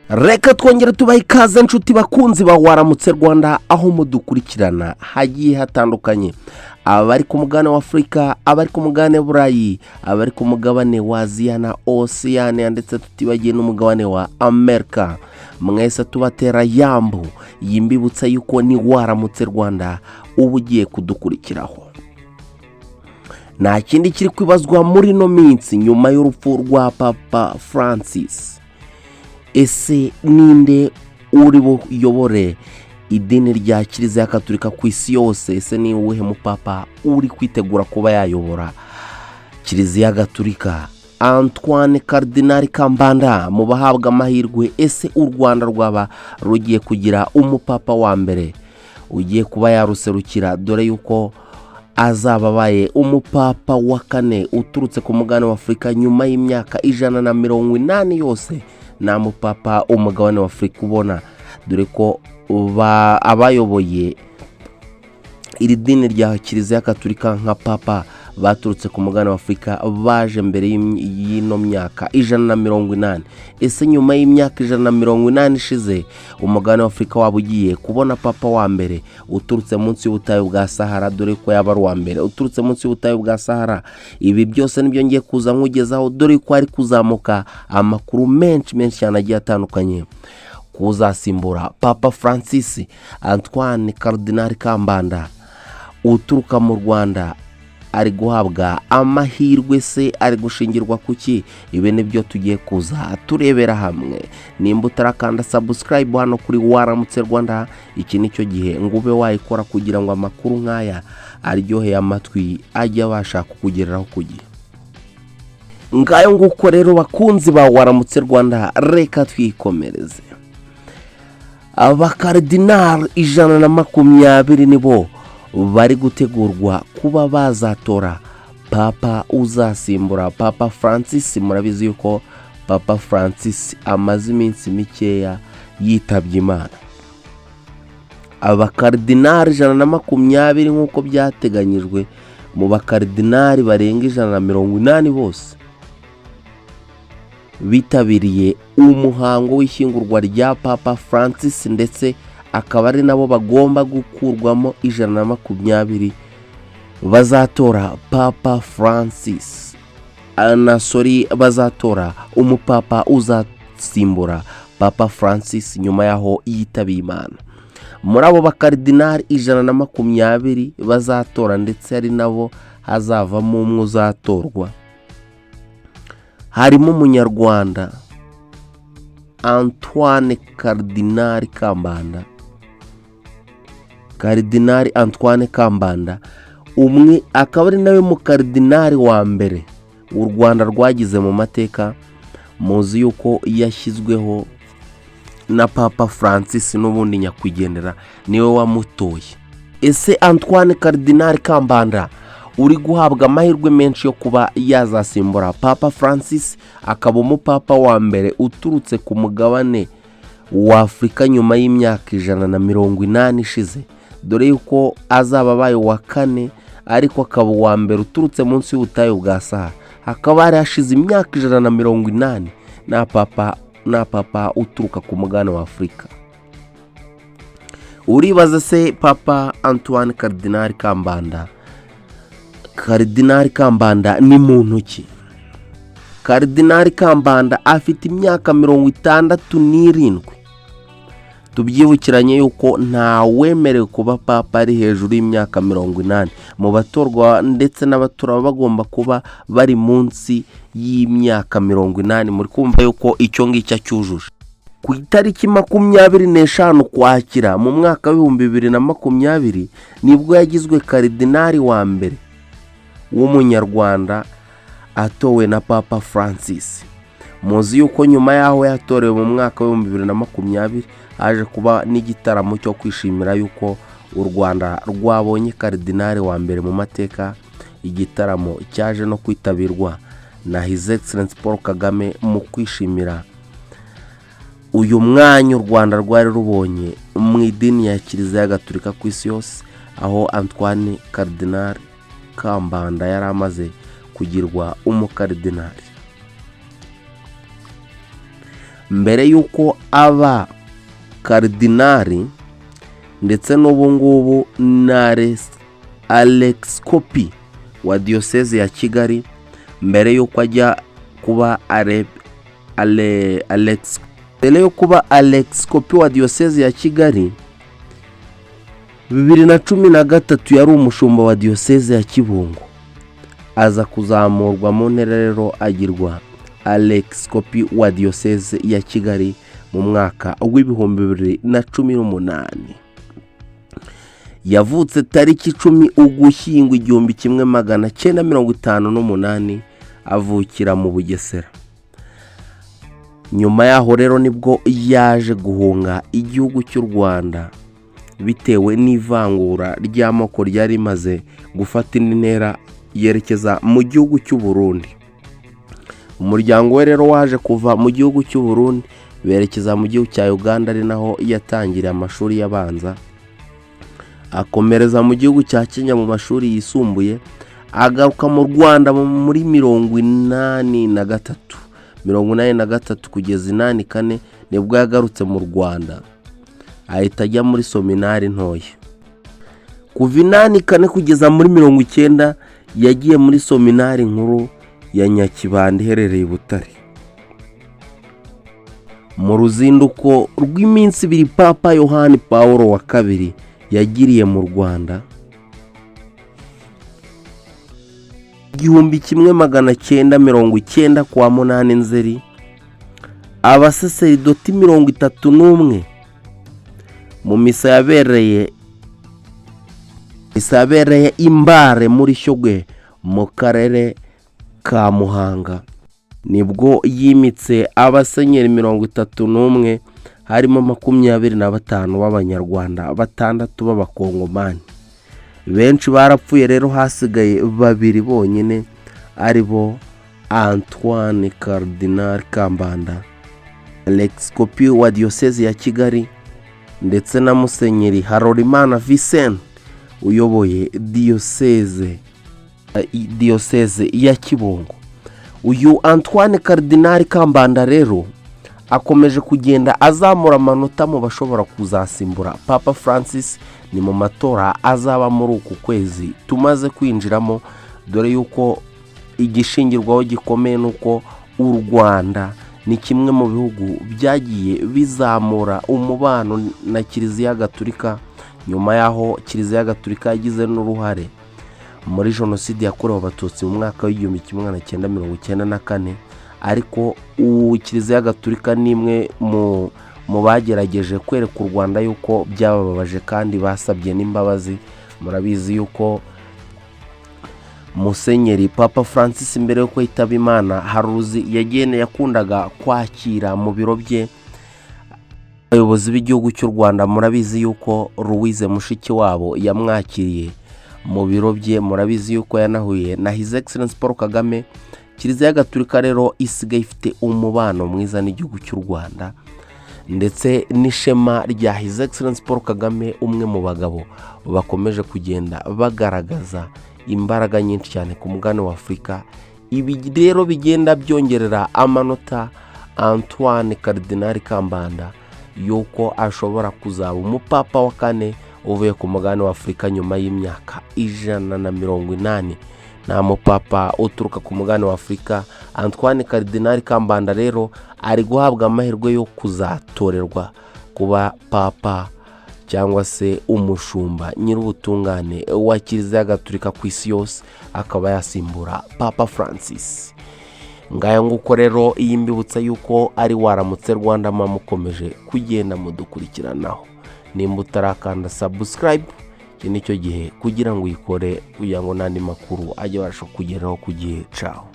Reka twongere tubahe ikaze, nshuti bakunzi ba Waramutse Rwanda, aho mudukurikirana hagiye hatandukanye: abari ku mugabane wa Afurika, abari ku mugabane Burayi, abari ku mugabane wa Aziya na Osiyaniya, ndetse tutibagiye n'umugabane wa Amerika. Mwese tubatera yambu yimbibutsa yuko ni Waramutse Rwanda uba ugiye kudukurikiraho. Nta kindi kiri kwibazwa muri ino minsi nyuma y'urupfu rwa Papa Francis: ese ninde uri buyobore idini rya Kiliziya Gaturika ku isi yose? Ese ni uwuhe mupapa uri kwitegura kuba yayobora Kiliziya Gaturika? Antoine Cardinal Kambanda mu bahabwa amahirwe. Ese u Rwanda rwaba rugiye kugira umupapa wa mbere ugiye kuba yaruserukira, dore yuko azaba abaye umupapa wa kane uturutse ku mugabane wa Afurika nyuma y'imyaka 180 yose nta mupapa umugabane wa Afurika ubona, dore ko abayoboye iri dini rya Kiliziya Gaturika nka papa baturutse ku mugabane wa Afurika baje mbere y'ino myaka 180? Ese nyuma y'imyaka 180 ishize, umugabane wa Afurika waba ugiye kubona papa wa mbere uturutse munsi y'ubutayu bwa Sahara, dore ko yaba ari uwa mbere uturutse munsi y'ubutayu bwa Sahara? Ibi byose nibyo ngiye kuza nkugezaho, dore ko ari kuzamuka amakuru menshi menshi cyane agiye atandukanye kuzasimbura Papa Francis. Antoine Cardinal Kambanda uturuka mu Rwanda ari guhabwa amahirwe, se ari gushingirwa ku ki? Ibi ni byo tugiye kuza turebera hamwe. Nimba utarakanda subscribe hano kuri Waramutse Rwanda, iki ni cyo gihe ngo ube wayikora, kugira ngo amakuru nk'aya aryoheye amatwi ajye abasha kukugereraho ku gihe. Ngayo nguko rero, bakunzi ba Waramutse Rwanda, reka twikomereze. Abakaridinari 120 nibo bari gutegurwa kuba bazatora papa uzasimbura Papa Francis. Murabizi yuko Papa Francis amaze iminsi mikeya yitabye Imana. Abakaridinari 120, nk'uko byateganyijwe, mu bakaridinari barenga 180 bose bitabiriye umuhango w'ishyingurwa rya Papa Francis, ndetse akaba ari nabo bagomba gukurwamo 120 bazatora Papa Francis na sorry, bazatora umupapa uzasimbura Papa Francis nyuma y'aho yitabiye Imana. Muri abo bakaridinari 120 bazatora, ndetse ari nabo hazavamo umwe uzatorwa, harimo Umunyarwanda Antoine Cardinal Kambanda. Karidinari Antoine Kambanda umwe akaba ari nawe mukaridinari wa mbere u Rwanda rwagize mu mateka. Muzi yuko yashyizweho na Papa Francis, n'ubundi nyakwigendera niwe wamutoye. Ese Antoine Cardinal Kambanda uri guhabwa amahirwe menshi yo kuba yazasimbura Papa Francis, akaba umupapa wa mbere uturutse ku mugabane wa Afurika nyuma y'imyaka 180 ishize, dore yuko azaba abaye uwa kane, ariko akaba uwa mbere uturutse munsi y'ubutayu bwa Sahara, hakaba hari hashize imyaka 180 nta papa uturuka ku mugabane wa Afurika? Uribaza se Papa Antoine Cardinal Kambanda, Cardinal Kambanda ni muntu ki? Cardinal Kambanda afite imyaka 67. Tubyibukiranye yuko ntawemerewe kuba papa ari hejuru y'imyaka 80. Mu batorwa ndetse n'abatora baba bagomba kuba bari munsi y'imyaka 80. Muri kumva yuko icyo ngicyo acyujuje. Ku itariki 25 Ukwakira mu mwaka wa 2020 nibwo yagizwe karidinari wa mbere w'Umunyarwanda, atowe na Papa Francis. Muzi yuko nyuma y'aho yatorewe mu mwaka wa 2020, haje kuba n'igitaramo cyo kwishimira yuko u Rwanda rwabonye karidinari wa mbere mu mateka, igitaramo cyaje no kwitabirwa na His Excellence Paul Kagame mu kwishimira uyu mwanya u Rwanda rwari rubonye mu idini ya Kiliziya Gatolika ku isi yose, aho Antoine Cardinal Kambanda yari amaze kugirwa umukaridinari. Mbere y'uko aba karidinari, ndetse n'ubu ngubu na arepisikopi wa Diyoseze ya Kigali, mbere y'uko ajya kuba mbere yo kuba arepisikopi wa Diyoseze ya Kigali, 2013 yari umushumba wa Diyoseze ya Kibungo, aza kuzamurwa mu ntera rero agirwa arepisikopi wa Diyoseze ya Kigali mu mwaka w'2018. Yavutse tariki 10 Ugushyingo 1958, avukira mu Bugesera. Nyuma yaho rero nibwo yaje guhunga igihugu cy'u Rwanda bitewe n'ivangura ry'amoko ryari rimaze gufata indi ntera, yerekeza mu gihugu cy'u Burundi. Umuryango we rero waje kuva mu gihugu cy'u Burundi berekeza mu gihugu cya Uganda, ari naho yatangiriye amashuri y'abanza, akomereza mu gihugu cya Kenya mu mashuri yisumbuye, agaruka mu Rwanda muri 83. 83 kugeza 84 nibwo yagarutse mu Rwanda, ahita ajya muri seminari ntoya. Kuva 84 kugeza muri 90 yagiye muri seminari nkuru ya Nyakibanda iherereye i Butare. Mu ruzinduko rw'iminsi 2 Papa Yohani Paul wa kabiri yagiriye mu Rwanda 1990 kuwa 8 Nzeri, abasaseridoti 31 mu misa yabereye imbare muri Shyogwe mu karere ka Muhanga, nibwo yimitse abasenyeri 31, harimo 25 b'Abanyarwanda, 6 b'Abakongomani. Benshi barapfuye rero, hasigaye babiri bonyine, ari bo Antoine Cardinal Kambanda, arepisikopi wa Diyoseze ya Kigali, ndetse na Musenyeri Harorimana Vincent uyoboye diyoseze ya Kibungo. Uyu Antoine Cardinal Kambanda rero akomeje kugenda azamura amanota mu bashobora kuzasimbura Papa Francis, ni mu matora azaba muri uku kwezi tumaze kwinjiramo, dore yuko igishingirwaho gikomeye ni uko u Rwanda ni kimwe mu bihugu byagiye bizamura umubano na Kiliziya Gatulika, nyuma y'aho Kiliziya Gatulika yagize n'uruhare muri Jenoside yakorewe Abatutsi mu mwaka w'1994. Ariko ubu Kiliziya Gatulika ni imwe mu bagerageje kwereka u Rwanda yuko byabababaje kandi basabye n'imbabazi. Murabizi yuko Musenyeri Papa Francis, mbere yo kwitaba Imana, haruzi yagene yakundaga kwakira mu biro bye abayobozi b'igihugu cy'u Rwanda. Murabizi yuko Louise Mushikiwabo yamwakiriye mu biro bye, murabizi yuko yanahuye na His Excellence Paul Kagame. Kiliziya Gatulika rero isigaye ifite umubano mwiza n'igihugu cy'u Rwanda, ndetse n'ishema rya His Excellence Paul Kagame, umwe mu bagabo bakomeje kugenda bagaragaza imbaraga nyinshi cyane ku mugabane wa Afurika. Ibi rero bigenda byongerera amanota Antoine Cardinal Kambanda yuko ashobora kuzaba umupapa wa kane uvuye ku mugabane wa Afurika nyuma y'imyaka 180 nta mupapa uturuka ku mugabane wa Afurika. Antoine Cardinal Kambanda rero ari guhabwa amahirwe yo kuzatorerwa kuba papa cyangwa se umushumba nyir'ubutungane wa Kiliziya Gatulika ku isi yose, akaba yasimbura Papa Francis. Ngaya nguko rero, iyi mbibutsa yuko ari Waramutse Rwanda, mukomeje kugenda mudukurikiranaho. Nimba utarakanda subscribe, iki ni cyo gihe kugira ngo uyikore, kugira ngo n'andi makuru ajye abasha kugeraho ku gihe. Caho.